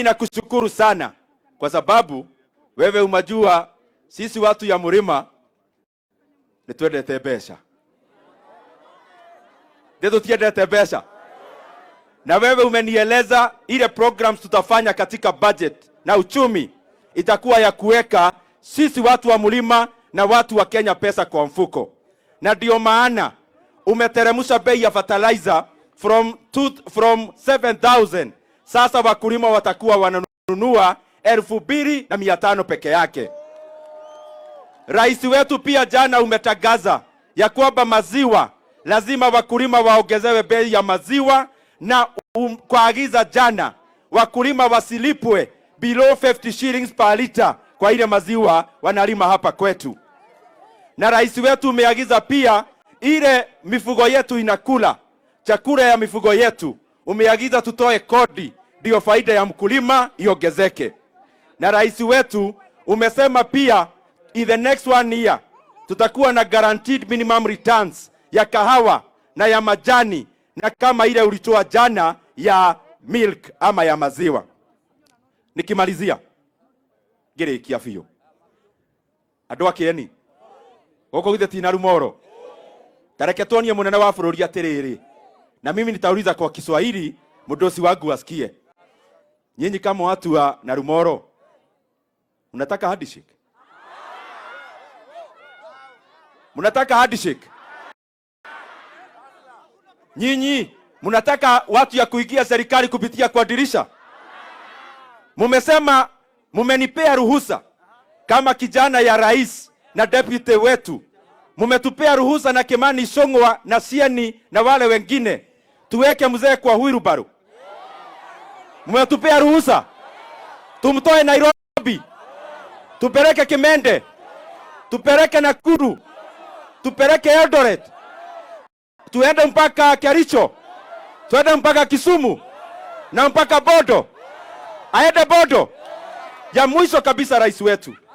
Nakushukuru sana kwa sababu wewe umajua sisi watu ya murima nitwendete mbeca, nditutiendete mbeca, na wewe umenieleza ile programs tutafanya katika budget na uchumi itakuwa ya kuweka sisi watu wa mlima na watu wa Kenya pesa kwa mfuko, na ndio maana umeteremsha bei ya fertilizer from 7000. Sasa wakulima watakuwa wananunua 2500 peke yake. Rais wetu pia jana umetangaza ya kwamba maziwa lazima wakulima waongezewe bei ya maziwa, na kuagiza jana wakulima wasilipwe below 50 shillings per liter kwa ile maziwa wanalima hapa kwetu. Na rais wetu umeagiza pia ile mifugo yetu inakula chakula ya mifugo yetu, umeagiza tutoe kodi ndio faida ya mkulima iongezeke. Na rais wetu umesema pia in the next one year tutakuwa na guaranteed minimum returns ya kahawa na ya majani na kama ile ulitoa jana ya milk ama ya maziwa. Nikimalizia ngĩrĩkia biũ, andũ a Kĩeni, gũkũ githĩ ti Narumoro? Tareke tuonie mũnene wa bũrũri atĩrĩrĩ, na mimi nitauliza kwa Kiswahili mdosi wangu asikie. Nyinyi kama watu wa Narumoro mnataka handshake? Mnataka handshake? Nyinyi mnataka watu ya kuingia serikali kupitia kwa dirisha? Mumesema mumenipea ruhusa kama kijana ya rais na deputy wetu, mumetupea ruhusa na Kimani Ichung'wah na Sieni na wale wengine tuweke mzee kwa wheelbarrow. Mumetupea ruhusa tumtoe Nairobi, tupeleke Kimende, tupeleke Nakuru, tupeleke Eldoret, tuende mpaka Kericho, tuende mpaka Kisumu na mpaka Bodo, aende Bodo. Ya mwisho kabisa, rais wetu